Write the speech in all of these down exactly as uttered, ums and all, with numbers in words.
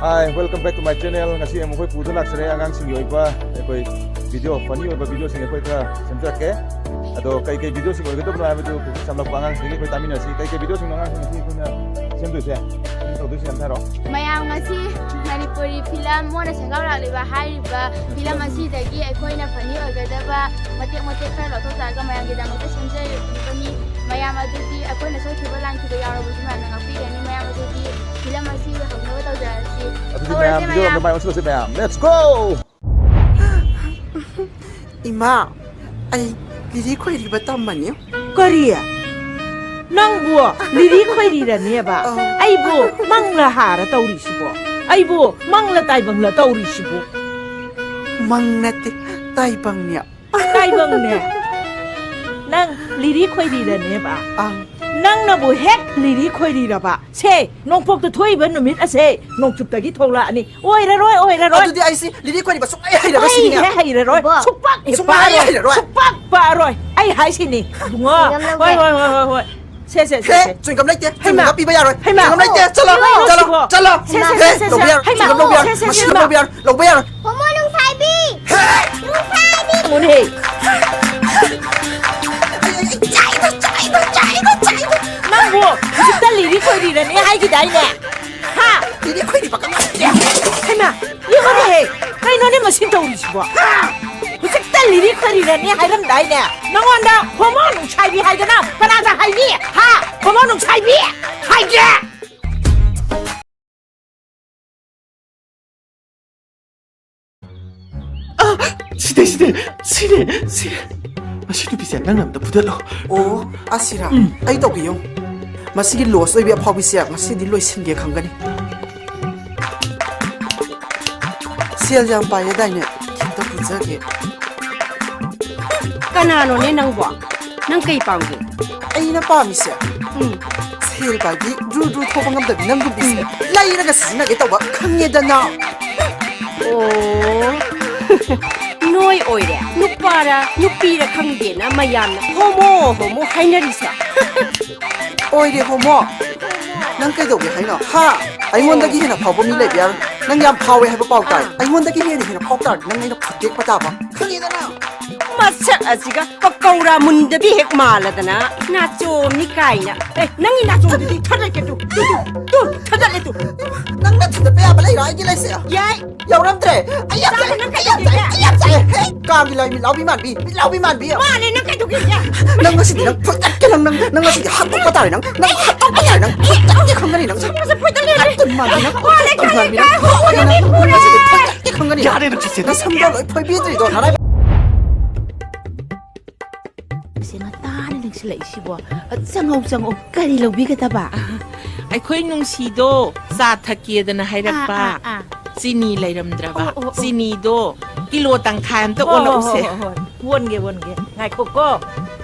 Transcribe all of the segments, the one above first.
Hi, welcome back to my channel. ꯉꯁꯤ ꯑꯃꯨꯛ ꯑꯩꯈꯣꯏ ꯄꯨꯗ ꯂꯥꯛꯆꯔꯦ, ꯑꯉꯥꯡꯁꯤꯡꯒꯤ ꯑꯣꯏꯕ ꯑꯩꯈꯣꯏ video, funny ꯑꯣꯏꯕ videoꯁꯤꯡ ꯑꯩꯈꯣꯏ ꯈꯔ ꯁꯦꯝꯖꯔꯛꯀꯦ꯫ ꯑꯗꯣ ꯀꯩ ꯀꯩ videoꯁꯤꯡ ꯑꯣꯏꯒꯗꯕꯅꯣ ꯍꯥꯏꯕꯗꯨ ꯆꯝꯂꯛꯄ ꯑꯉꯥꯡꯁꯤꯡꯗꯒꯤ ꯑꯩꯈꯣꯏ ꯇꯥꯃꯤꯟꯅꯁꯤ꯫ ꯀꯩ ꯀꯩ videoꯁꯤꯡꯅꯣ ꯑꯉꯥꯡꯁꯤꯡ ꯉꯁꯤ ꯑꯩꯈꯣꯏꯅ ꯁꯦꯝꯗꯣꯏꯁꯦ? ꯁꯦꯝ ꯇꯧꯗꯣꯏꯁꯦ ꯌꯥꯝ ꯍꯥꯏꯔꯣ꯫ ꯃꯌꯥꯝ, ꯉꯁꯤ ꯃꯅꯤꯄꯨꯔꯤ film ꯃꯣꯟꯅ ꯁꯦꯝꯒꯥꯎ ꯂꯥꯛꯂꯤꯕ ꯍꯥꯏꯔꯤꯕ film ꯑꯁꯤꯗꯒꯤ ꯑꯩꯈꯣꯏꯅ funny ꯑꯣꯏꯒꯗꯕ ꯃꯇꯦꯛ ꯃꯇꯦꯛ ꯈꯔ ꯂꯧꯊꯣꯛꯆꯔꯒ ꯃꯌꯥꯝꯒꯤꯗꯃꯛꯇ ꯁꯦꯝꯖꯔꯤꯕꯅꯤ꯫ ꯃꯌꯥꯝ ꯑꯗꯨꯗꯤ ꯑꯩꯈꯣꯏꯅ ꯁꯣꯏꯈꯤꯕ ꯂꯥꯟꯈꯤꯕ ꯌꯥꯎꯔꯕꯁꯨ ꯃꯌꯥꯝꯅ ꯉꯥꯛꯄꯤꯒꯅꯤ꯫ ꯃꯌꯥꯝ ꯑꯗꯨꯗꯤ film ꯑꯁꯤ ꯍꯧꯅꯕ ꯇꯧꯖꯔꯁꯤ꯫ ꯑꯗꯨꯗꯤ ꯍꯧꯔꯁꯦ ꯃꯌꯥꯝ video ꯃꯌꯥꯝ꯫ ꯑꯝꯇ ꯃꯥꯏ ꯑꯣꯟꯁꯤꯜꯂꯁꯦ ꯃꯌꯥꯝ꯫ Let's go! ꯏꯃꯥ, ꯑꯩ ꯂꯤꯔꯤ ꯈꯣꯏꯔꯤꯕ ꯇꯝꯃꯅꯤ꯫ ꯀꯔꯤ? ꯅꯪꯕꯨ ꯂꯤꯔꯤ ꯈꯣꯏꯔꯤꯔꯅꯦꯕ? ꯑꯧ꯫ ꯑꯩꯕꯨ ꯃꯪꯂ ꯍꯥꯔ ꯇꯧꯔꯤꯁꯤꯕꯣ? ꯑꯩꯕꯨ ꯃꯪꯂ ꯇꯥꯏꯕꯪꯂ ꯇꯧꯔꯤꯁꯤꯕꯨ? ꯃꯪ ꯅꯠꯇꯦ, ꯇꯥꯏꯕꯪꯅꯦ꯫ ꯇꯥꯏꯕꯪꯅꯦ? ꯅꯪ ꯂꯤꯔꯤ ꯈꯣꯏꯔꯤꯔꯅꯦꯕ? ꯑꯪ꯫ ꯅꯪꯅꯕꯨ ꯍꯦꯛ ꯂꯤꯔꯤ ꯈꯣꯏꯔꯤꯔꯕ? ꯁꯦ, ꯅꯣꯡꯄꯣꯛꯇ ꯊꯣꯛꯏꯕ ꯅꯨꯃꯤꯠ ꯑꯁꯦ ꯅꯣꯡꯆꯨꯞꯇꯒꯤ ꯊꯣꯛꯂꯛꯑꯅꯤ꯫ ꯑꯣꯏꯔꯔꯣꯏ, ꯑꯣꯏꯔꯔꯣꯏ꯫ ꯑꯗꯨꯗꯤ ꯑꯩꯁꯦ ꯂꯤꯔꯤ ꯈꯣꯏꯔꯤꯕ ꯁꯨꯡꯍꯩ ꯍꯩꯔꯔꯣꯏ ꯁꯤꯅꯤꯅꯦ꯫ ꯍꯩ ꯍꯦ ꯍꯩꯔꯔꯣꯏ꯫ ꯏꯕꯣ꯫ ꯁꯨꯛꯄꯛ ꯍꯦꯛ ꯁꯨꯡꯄꯛ ꯍꯦꯛ ꯄꯛꯑꯔꯣꯏ꯫ ꯍꯩꯔꯔꯣꯏ꯫ ꯁꯨꯛꯄꯛ ꯄꯛꯑꯔꯣꯏ꯫ ꯑꯩ ꯍꯥꯏꯁꯤꯅꯤ, ꯏꯕꯨꯡꯉꯣ꯫ ꯁꯤꯡꯒꯝ ꯂꯧꯒꯦ꯫ ꯍꯣꯏ, ꯍꯣꯏ, ꯍꯣꯏ, ꯍꯣꯏ, ꯍꯣꯏ꯫ ꯁꯦ, ꯁꯦ, ꯁꯦ, ꯍꯦ, ꯁꯦ꯫ ꯆ꯭ꯋꯤꯡꯒꯝ ꯂꯩꯇꯦ꯫ ꯍꯩꯃꯥ꯫ ꯆ꯭ꯋꯤꯡꯒꯝ ꯄꯤꯕ ꯌꯥꯔꯣꯏ꯫ ꯍꯩꯃꯥ꯫ ꯆ꯭ꯋꯤꯡꯒꯝ ꯂꯩꯇꯦ꯫ ꯆꯠꯂꯣ, ꯀꯩꯅꯣ ꯆꯠꯂꯣ, ꯁꯤꯕꯣ? ꯆꯠꯂꯣ꯫ ꯁꯦ, ꯁꯦ, ꯍꯦ, ꯁꯦ, ꯁꯦ, ꯂꯧꯕ ꯁꯦ꯫ ꯌꯥꯔꯣꯏ꯫ ꯍꯩꯃꯥ꯫ ꯃꯁꯤ ꯂꯧꯕ ꯌꯥꯔꯣꯏ꯫ ꯁꯦ, ꯁꯦ, ꯃꯁꯤ ꯁꯦ, ꯂꯧꯕ ꯌꯥꯔꯣꯏ꯫ ꯂꯧꯕ ꯌꯥꯔꯣꯏ꯫ ꯍꯣꯃꯣ ꯅꯨꯡꯁꯥꯏꯕꯤ! ꯍꯦ! ꯅꯨꯡꯁꯥꯏꯕꯤ! ꯃꯨꯟꯍꯦ꯫ ꯑꯩ, ꯑꯩ, ꯆꯥꯏꯗ, ꯆꯥꯏꯗ, ꯆꯥꯏꯗ, ꯆꯥꯏꯗ꯫ ꯅꯪꯕꯨ ꯍꯧꯖꯤꯛꯇ ꯂꯤꯔꯤ ꯈꯣꯏꯔꯤꯔꯅꯦ ꯍꯥꯏꯈꯤꯗꯥꯏꯅꯦ? ꯍꯥ? ꯂꯤꯔꯤ ꯈꯣꯏꯔꯤꯕ ꯀꯃꯥꯏꯅ? ꯍꯩꯃꯥ, ꯌꯦꯡꯉꯨꯅꯦꯍꯦ꯫ ꯀꯩꯅꯣꯅꯦ ꯃꯁꯤ ꯇꯧꯔꯤꯁꯤꯕꯣ? ꯍꯧꯖꯤꯛꯇ ꯂꯤꯔꯤ ꯈꯣꯏꯔꯤꯔꯅꯤ ꯍꯥꯏꯔꯝꯗꯥꯏꯅꯦ? ꯅꯉꯣꯟꯗ ꯍꯣꯃꯣ ꯅꯨꯡꯁꯥꯏꯕꯤ ꯍꯥꯏꯗꯅ ꯀꯅꯥꯗ ꯍꯥꯏꯅꯤ? ꯍꯥ? ꯍꯣꯃꯣ ꯅꯨꯡꯁꯥꯏꯕꯤ ꯍꯥꯏꯒꯦ! ꯑ, ꯁꯤꯗꯦ, ꯁꯤꯗꯦ, ꯁꯤꯗꯦ, ꯁꯤꯗꯦ꯫ ꯑꯁꯤ ꯅꯨꯄꯤꯁꯦ ꯅꯪꯅ ꯑꯝꯇ ꯐꯨꯗꯠꯂꯣ꯫ ꯑꯣ, ꯑꯁꯤꯔꯥ? ꯎꯝ꯫ ꯑꯩ ꯇꯧꯒꯦ ꯌꯦꯡꯉꯨ꯫ ꯃꯁꯤꯒꯤ ꯂꯣꯁ ꯑꯣꯏꯕꯤ ꯑꯐꯥꯎꯕꯤꯁꯦ ꯉꯁꯤꯗꯤ ꯂꯣꯏꯁꯤꯟꯒꯦ ꯈꯪꯒꯅꯤ꯫ ꯁꯦꯜ ꯌꯥꯝ ꯄꯥꯏꯌꯦꯗꯥꯏꯅꯦ? ꯈꯤꯇ ꯄꯨꯖꯒꯦ꯫ ꯀꯅꯥꯅꯣꯅꯦ ꯅꯪꯕꯣ? ꯅꯪ ꯀꯩ ꯄꯥꯝꯒꯦ? ꯑꯩꯅ ꯄꯥꯝꯃꯤꯁꯦ, ꯎꯝ꯫ ꯁꯦꯜ ꯄꯥꯏꯕꯤ, ꯗ꯭ꯔꯨ ꯗ꯭ꯔꯨ ꯊꯣꯛꯄ ꯉꯝꯗꯕꯤ ꯅꯪꯒꯨꯝꯕꯤꯁꯦ ꯎꯝ꯫ ꯂꯩꯔꯒ ꯁꯤꯖꯤꯟꯅꯒꯦ ꯇꯧꯕ, ꯈꯪꯉꯦꯗꯅ꯫ ꯑꯣ꯫ ꯅꯣꯏ ꯑꯣꯏꯔꯦ ꯅꯨꯄꯥꯔ ꯅꯨꯄꯤꯔ ꯈꯪꯗꯦꯅ ꯃꯌꯥꯝꯅ ꯍꯣꯃꯣ ꯍꯣꯃꯣ ꯍꯥꯏꯅꯔꯤꯁꯦ꯫ ꯑꯣꯏꯔꯦ ꯍꯣꯃꯣ꯫ ꯅꯪ ꯀꯩꯗꯧꯒꯦ ꯍꯥꯏꯅꯣ? ꯍꯥ? ꯑꯩꯉꯣꯟꯗꯒꯤ ꯍꯦꯟꯅ ꯐꯥꯎꯕ ꯃꯤ ꯂꯩꯕ ꯌꯥꯔꯣꯏ꯫ ꯅꯪ ꯌꯥꯝ ꯐꯥꯎꯋꯦ ꯍꯥꯏꯕ ꯄꯥꯎ ꯇꯥꯏ꯫ ꯑꯩꯉꯣꯟꯗꯒꯤ ꯍꯦꯟꯅ ꯍꯦꯟꯅ ꯐꯥꯎ ꯇꯥꯔꯗꯤ ꯅꯪ ꯑꯩꯅ ꯐꯨꯠꯇꯦꯛꯄ ꯇꯥꯕ꯫ ꯈꯪꯉꯤꯗꯅ꯫ ꯃꯁꯛ ꯑꯁꯤꯒ ꯄꯀꯧꯔꯥ ꯃꯨꯟꯗꯕꯤ ꯍꯦꯛ ꯃꯥꯜꯂꯗꯅ꯫ ꯅꯥꯆꯣꯝꯅꯤ ꯀꯥꯏꯅ꯫ ꯑꯦ, ꯅꯪꯒꯤ ꯅꯥꯆꯣꯝꯗꯨꯗꯤ ꯊꯥꯗꯠꯀꯦ ꯇꯨ, ꯇꯨ, ꯇꯨ, ꯇꯨ, ꯊꯥꯗꯠꯂꯦ ꯇꯨ꯫ ꯅꯪꯅ ꯊꯥꯗꯠꯄ ꯌꯥꯕ ꯂꯩꯔꯣ ꯑꯩꯒꯤ ꯂꯩꯁꯦ? ꯌꯥꯏ꯫ ꯌꯥꯎꯔꯝꯗ꯭ꯔꯦ꯫ ꯑꯩ ꯌꯥꯝ ꯆꯥꯕ ꯆꯥꯏ, ꯅꯪ ꯑꯩ ꯌꯥꯝ ꯆꯥꯏ, ꯀꯩꯗꯧꯒꯦ? ꯑꯩ ꯌꯥꯝ ꯆꯥꯏ꯫ ꯍꯦ, ꯀꯥꯡꯒꯤ ꯂꯥꯏ ꯃꯤꯠ ꯂꯥꯎꯕꯤ ꯃꯥꯟꯕꯤ, ꯃꯤꯠ ꯂꯥꯎꯕꯤ ꯃꯥꯟꯕꯤ꯫ ꯃꯥꯅꯦ, ꯅꯪ ꯀꯩꯗꯧꯒꯦ? ꯅꯪ ꯉꯁꯤꯗꯤ ꯅꯪ ꯐꯨꯠꯇꯠꯀꯦ, ꯅꯪ, ꯅꯪ, ꯅꯪ ꯉꯁꯤꯗꯤ ꯍꯥꯠꯇꯣꯛꯄ ꯇꯥꯔꯦ ꯅꯪ꯫ ꯅꯪ ꯍꯥꯠꯇꯣꯛꯄ ꯇꯥꯔꯦ ꯅꯪ꯫ ꯐꯨꯠꯇꯠꯀꯦ ꯈꯪꯒꯅꯤ ꯅꯪ꯫ ꯁꯝꯁꯦ ꯐꯣꯏꯗꯠꯂꯦ꯫ ꯅꯪ ꯇꯨꯝ ꯃꯥꯟꯕꯤ ꯅꯪ꯫ ꯃꯥꯅꯦ, ꯇꯨꯝ ꯃꯥꯟꯕꯤ ꯅꯪ꯫ ꯀꯥꯏ, ꯀꯥꯏ, ꯅꯪ ꯀꯥꯏ, ꯉꯁꯤꯗꯤ ꯐꯨꯠꯇꯠꯀꯦ ꯈꯪꯒꯅꯤ꯫ ꯌꯥꯔꯦ, ꯅꯪ ꯆꯤꯆꯦ꯫ ꯅꯁꯝꯗꯣ ꯂꯣꯏ ꯐꯣꯏꯕꯤꯗ꯭ꯔꯤꯗꯣ ꯅꯔꯥꯏꯕꯛ꯫ ꯁꯦ ꯉꯟꯇꯥꯅ ꯂꯦꯡꯁꯤꯜꯂꯛꯏꯁꯤꯕꯣ꯫ ꯆꯪꯉꯧ, ꯆꯪꯉꯧ꯫ ꯀꯔꯤ ꯂꯧꯕꯤꯒꯗꯕ? ꯑꯩꯈꯣꯏ ꯅꯨꯡꯁꯤꯗꯣ ꯆꯥ ꯊꯛꯀꯦꯗꯅ ꯍꯥꯏꯔꯛꯄ꯫ ꯑꯥ, ꯑꯥ, ꯑꯥ꯫ ꯆꯤꯅꯤ ꯂꯩꯔꯝꯗ꯭ꯔꯕ꯫ ꯑꯣ, ꯑꯣ, ꯑꯣ꯫ ꯆꯤꯅꯤꯗꯣ ꯀꯤꯂꯣ ꯇꯪꯈꯥꯏ ꯑꯝꯇ ꯍꯣ, ꯍꯣ, ꯑꯣꯜꯂꯛꯎꯁꯦ꯫ ꯍꯣ, ꯍꯣ, ꯍꯣ꯫ ꯑꯣꯟꯒꯦ, ꯑꯣꯟꯒꯦ꯫ ꯉꯥꯏꯈꯣꯀꯣ꯫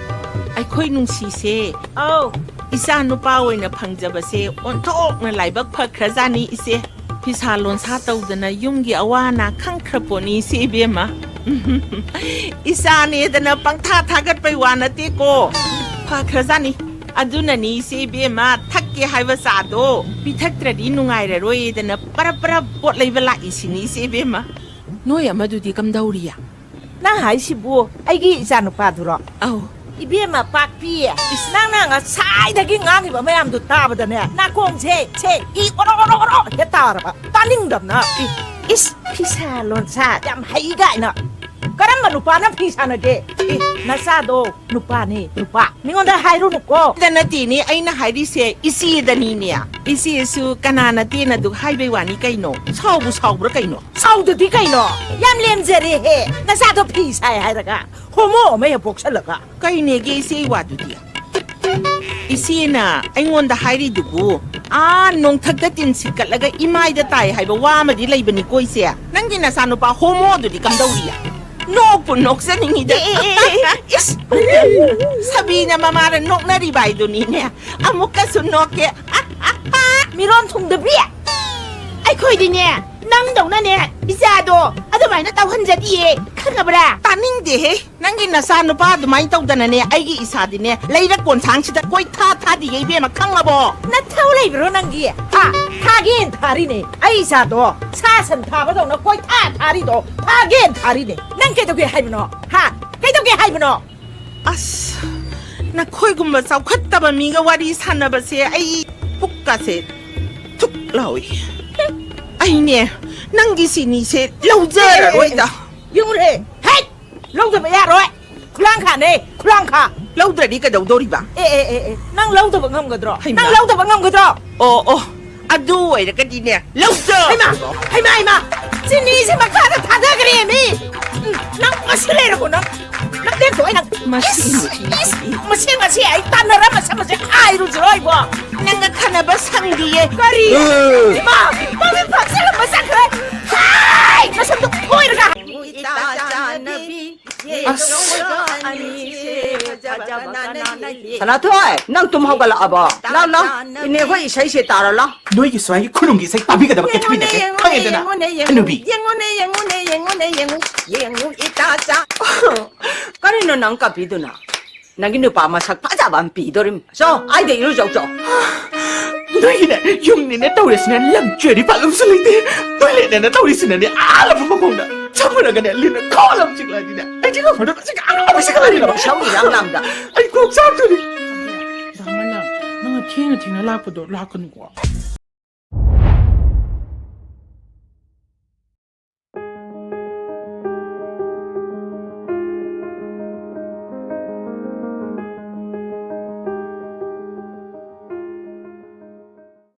ꯑꯩꯈꯣꯏ ꯅꯨꯡꯁꯤꯁꯦ ꯑꯧ꯫ ꯏꯆꯥ ꯅꯨꯄꯥ ꯑꯣꯏꯅ ꯐꯪꯖꯕꯁꯦ ꯑꯣꯟꯊꯣꯛꯅ ꯂꯥꯏꯕꯛ ꯐꯈ꯭ꯔꯖꯥꯠꯅꯤ ꯏꯆꯦ꯫ ꯐꯤꯁꯥ ꯂꯣꯟꯁꯥ ꯇꯧꯗꯅ ꯌꯨꯝꯒꯤ ꯑꯋꯥ ꯑꯅꯥ ꯈꯪꯈ꯭ꯔ ꯄꯣꯠꯅꯤ ꯏꯆꯦ ꯏꯕꯦꯝꯃ꯫ ꯏꯆꯥꯅꯦꯗꯅ ꯄꯪꯊꯥ ꯊꯥꯒꯠꯄꯩ ꯋꯥ ꯅꯠꯇꯦꯀꯣ꯫ ꯐꯈ꯭ꯔꯖꯥꯠꯅꯤ꯫ ꯑꯗꯨꯅꯅꯤ ꯏꯆꯦ ꯏꯕꯦꯝꯃ, ꯊꯛꯀꯦ ꯍꯥꯏꯕ ꯆꯥꯗꯣ ꯄꯤꯊꯛꯇ꯭ꯔꯗꯤ ꯅꯨꯡꯉꯥꯏꯔꯔꯣꯏꯗꯅ ꯄꯔꯞ ꯄꯔꯞ ꯄꯣꯠ ꯂꯩꯕ ꯂꯥꯛꯏꯁꯤꯅꯤ ꯏꯆꯦ ꯏꯕꯦꯝꯃ꯫ ꯅꯣꯏ ꯑꯃꯗꯨꯗꯤ ꯀꯝꯗꯧꯔꯤ? ꯅꯪ ꯍꯥꯏꯁꯤꯕꯨ ꯑꯩꯒꯤ ꯏꯆꯥꯅꯨꯄꯥꯗꯨꯔꯣ? ꯑꯧ꯫ ꯏꯕꯦꯝꯃ ꯄꯥꯛꯄꯤ, ꯏꯁ, ꯅꯪꯅ ꯉꯁꯥꯏꯗꯒꯤ ꯉꯥꯡꯉꯤꯕ ꯃꯌꯥꯝꯗꯨ ꯇꯥꯕꯗꯅꯦ, ꯅꯥꯀꯣꯡꯁꯦ, ꯁꯦ, ꯏ ꯑꯣꯔꯣ, ꯑꯣꯔꯣ, ꯑꯣꯔꯣ ꯍꯦꯛ ꯇꯥꯔꯕ꯫ ꯇꯥꯅꯤꯡꯗꯕꯅ꯫ ꯏ, ꯏꯁ, ꯐꯤꯁꯥ ꯂꯣꯟꯁꯥ ꯌꯥꯝ ꯍꯩ ꯀꯥꯏꯅ꯫ ꯀꯔꯝꯕ ꯅꯨꯄꯥꯅ ꯐꯤ ꯁꯥꯟꯅꯒꯦ? ꯏ, ꯅꯆꯥꯗꯣ ꯅꯨꯄꯥꯅꯤ, ꯅꯨꯄꯥ꯫ ꯃꯤꯉꯣꯟꯗ ꯍꯥꯏꯔꯨꯅꯨꯀꯣ꯫ ꯗ ꯅꯠꯇꯦꯅꯦ ꯑꯩꯅ ꯍꯥꯏꯔꯤꯁꯦ, ꯏꯆꯦꯗꯅꯤꯅꯦ꯫ ꯏꯆꯦꯁꯨ ꯀꯅꯥ ꯅꯠꯇꯦꯅ ꯑꯗꯨꯛ ꯍꯥꯏꯕꯩ ꯋꯥꯅꯤ ꯀꯩꯅꯣ? ꯁꯥꯎꯕꯨ ꯁꯥꯎꯕ꯭ꯔꯥ ꯀꯩꯅꯣ? ꯁꯥꯎꯗꯗꯤ ꯀꯩꯅꯣ? ꯌꯥꯝ ꯂꯦꯝꯖꯔꯦꯍꯦ꯫ ꯅꯆꯥꯗꯣ ꯐꯤ ꯁꯥꯏ ꯍꯥꯏꯔꯒ ꯍꯣꯃꯣ ꯑꯃ ꯍꯦꯛ ꯄꯣꯛꯁꯜꯂꯒ꯫ ꯀꯩꯅꯦꯒꯦ ꯏꯆꯦ ꯋꯥꯗꯨꯗꯤ? ꯏꯆꯦꯅ ꯑꯩꯉꯣꯟꯗ ꯍꯥꯏꯔꯤꯗꯨꯕꯨ ꯑꯥ ꯅꯣꯡꯊꯛꯇ ꯇꯤꯟ ꯁꯤꯠꯀꯠꯂꯒ ꯏꯃꯥꯏꯗ ꯇꯥꯏ ꯍꯥꯏꯕ ꯋꯥ ꯑꯃꯗꯤ ꯂꯩꯕꯅꯤꯀꯣ ꯏꯆꯦ꯫ ꯅꯪꯒꯤ ꯅꯆꯥꯅꯨꯄꯥ ꯍꯣꯃꯣꯗꯨꯗꯤ ꯀꯝꯗꯧꯔꯤ? ꯅꯣꯛꯄꯨ ꯅꯣꯛꯆꯅꯤꯡꯉꯤꯗ꯫ ꯑꯦ, ꯑꯦ, ꯑꯦ, ꯑꯦ, ꯏꯁ! ꯁꯥꯕꯤꯅ ꯃꯃꯥꯗ ꯅꯣꯛꯅꯔꯤꯕ ꯍꯥꯏꯗꯨꯅꯤꯅꯦ꯫ ꯑꯃꯨꯛꯀꯁꯨ ꯅꯣꯛꯀꯦ꯫ ꯃꯤꯔꯣꯟ ꯊꯨꯡꯗꯕꯤ! ꯑꯩꯈꯣꯏꯗꯤꯅꯦ, ꯅꯪꯗꯧꯅꯅꯦ ꯏꯆꯥꯗꯣ ꯑꯗꯨꯃꯥꯏꯅ ꯇꯧꯍꯟꯖꯗꯤꯌꯦ, ꯈꯪꯉꯕ꯭ꯔꯥ? ꯇꯥꯅꯤꯡꯗꯦꯍꯦ, ꯅꯪꯒꯤ ꯅꯆꯥ ꯅꯨꯄꯥ ꯑꯗꯨꯃꯥꯏꯅ ꯇꯧꯗꯅꯅꯦ ꯑꯩꯒꯤ ꯏꯆꯥꯗꯤꯅꯦ ꯂꯩꯔꯛ ꯀꯣꯟꯁꯥꯡꯁꯤꯗ ꯀꯣꯏꯊꯥ ꯊꯥꯗꯤꯌꯦ ꯏꯕꯦꯝꯃ, ꯈꯪꯉꯕꯣ? ꯅꯊꯧ ꯂꯩꯕ꯭ꯔꯣ ꯅꯪꯒꯤ? ꯍꯥ? ꯊꯥꯒꯦꯅ ꯊꯥꯔꯤꯅꯦ꯫ ꯑꯩ ꯏꯆꯥꯗꯣ ꯁꯥ ꯁꯟ ꯊꯥꯕꯗꯧꯅ ꯀꯣꯏꯊꯥ ꯊꯥꯔꯤꯗꯣ ꯊꯥꯒꯦꯅ ꯊꯥꯔꯤꯅꯦ꯫ ꯅꯪ ꯀꯩꯗꯧꯒꯦ ꯍꯥꯏꯕꯅꯣ? ꯍꯥ? ꯀꯩꯗꯧꯒꯦ ꯍꯥꯏꯕꯅꯣ? ꯑꯁ, ꯅꯈꯣꯏꯒꯨꯝꯕ ꯆꯥꯎꯈꯠꯇꯕ ꯃꯤꯒ ꯋꯥꯔꯤ ꯁꯥꯟꯅꯕꯁꯦ ꯑꯩ ꯄꯨꯛꯀꯥꯁꯦ ꯊꯨꯛ ꯂꯥꯎꯏ꯫ ꯑꯩꯅꯦ ꯅꯪꯒꯤ ꯆꯤꯅꯤꯁꯦ ꯂꯧꯖꯔꯔꯣꯏꯗ꯫ ꯌꯦꯡꯉꯨꯅꯦ, ꯍꯦꯛ ꯂꯧꯗꯕ ꯌꯥꯔꯣꯏ꯫ ꯈꯨꯂꯥꯡꯈꯥꯅꯦ, ꯈꯨꯂꯥꯡꯈꯥ꯫ ꯂꯧꯗ꯭ꯔꯗꯤ ꯀꯩꯗꯧꯗꯧꯔꯤꯕ? ꯑꯦ, ꯑꯦ, ꯑꯦ, ꯑꯦ, ꯅꯪ ꯂꯧꯗꯕ ꯉꯝꯒꯗ꯭ꯔꯣ? ꯍꯩꯃꯥ꯫ ꯅꯪ ꯂꯧꯗꯕ ꯉꯝꯒꯗ꯭ꯔꯣ? ꯑꯣ, ꯑꯣ, ꯑꯗꯨ ꯑꯣꯏꯔꯒꯗꯤꯅꯦ, ꯂꯧꯖ- ꯍꯩꯃꯥ, ꯍꯩꯃꯥ, ꯍꯩꯃꯥ, ꯆꯤꯅꯤꯁꯦ ꯃꯈꯥꯗ ꯊꯥꯗꯈ꯭ꯔꯦꯃꯤ꯫ ꯎꯝ, ꯅꯪ ꯃꯁꯤ ꯂꯩꯔꯕꯣ ꯅꯪ? ꯅꯪ ꯂꯦꯞꯊꯣꯛꯑꯣ ꯅꯪ꯫ ꯃꯁꯤ ꯏꯁ, ꯏꯁ, ꯃꯁꯤ, ꯃꯁꯤ ꯑꯩ ꯇꯥꯟꯅꯔ ꯃꯁꯤ, ꯃꯁꯤ ꯍꯥꯏꯔꯨꯁꯤꯔꯣ ꯑꯩꯕꯣ? ꯅꯪꯒ ꯈꯟꯅꯕ ꯁꯪꯗꯤꯌꯦ꯫ ꯀꯔꯤ? ꯑꯦ꯫ ꯏꯃꯥ, ꯃꯃꯤꯠ ꯐꯥꯛꯆꯜꯂꯝꯕ ꯆꯠꯈ꯭ꯔꯦ꯫ ꯍꯥꯏ! ꯃꯁꯝꯗꯣ ꯐꯣꯏꯔꯒ꯫ ꯏꯇꯥ ꯆꯥꯟꯅꯕꯤ, ꯑꯁ꯫ ꯁꯅꯥꯊꯣꯏ, ꯅꯪ ꯇꯨꯝ ꯍꯧꯒꯠꯂꯛꯑꯕꯣ? ꯂꯥꯎ, ꯂꯥꯎ, ꯏꯅꯦ ꯍꯣꯏ ꯏꯁꯩꯁꯦ ꯇꯥꯔꯣ, ꯂꯥꯎ꯫ ꯅꯣꯏꯒꯤ ꯁ꯭ꯋꯥꯏꯒꯤ ꯈꯨꯅꯨꯡꯒꯤ ꯏꯁꯩ ꯇꯥꯕꯤꯒꯗꯕ ꯀꯩ ꯊꯕꯛ ꯂꯩꯒꯦ? ꯈꯪꯉꯦꯗꯅ, ꯍꯅꯨꯕꯤ꯫ ꯌꯦꯡꯉꯨꯅꯦ, ꯌꯦꯡꯉꯨꯅꯦ, ꯌꯦꯡꯉꯨꯅꯦ, ꯌꯦꯡꯉꯨ, ꯌꯦꯡꯉꯨ, ꯏꯇꯥ ꯆꯥ-, ꯀꯔꯤꯅꯣ ꯅꯪ ꯀꯞꯄꯤꯗꯨꯅ? ꯅꯪꯒꯤ ꯅꯨꯄꯥ ꯃꯁꯛ ꯐꯖꯕ ꯑꯃ ꯄꯤꯗꯣꯔꯤꯝ꯫ ꯆꯣ, ꯑꯩꯗ ꯏꯔꯨꯖꯧ ꯆꯣ꯫ ꯅꯣꯏꯒꯤꯅꯦ, ꯌꯨꯝꯅꯤꯅꯦ ꯇꯧꯔꯤꯁꯤꯅꯦ, ꯂꯝ ꯆꯦꯟꯕꯤ ꯄꯥꯛꯂꯝꯁꯨ ꯂꯩꯇꯦ, ꯇꯣꯏꯂꯦꯠꯅꯦꯅ ꯇꯧꯔꯤꯁꯤꯅꯅꯦ, ꯑꯥ ꯂꯝ ꯃꯈꯣꯡꯗ ꯆꯪꯉꯨꯔꯒꯅꯦ, ꯂꯤꯟꯅ ꯈꯣꯠꯂꯝ ꯆꯤꯛꯂꯛꯑꯗꯤꯅꯦ, ꯑꯩꯗꯤ ꯉꯝꯃꯔꯣꯏ, ꯃꯁꯤ ꯑꯉꯥꯡ ꯑꯃꯁꯤ ꯀꯃꯥꯏꯅ ꯀꯔꯤꯅꯣ ꯁꯧꯔꯤ ꯌꯥꯝ ꯂꯥꯡꯗ? ꯑꯩ ꯀꯣꯛ ꯆꯥꯛꯇꯣꯔꯤ꯫ ꯗꯥ ꯃꯅꯥ, ꯅꯪꯅ ꯊꯦꯡꯅ ꯊꯦꯡꯅ ꯂꯥꯛꯄꯗꯣ ꯂꯥꯛꯀꯅꯨꯀꯣ꯫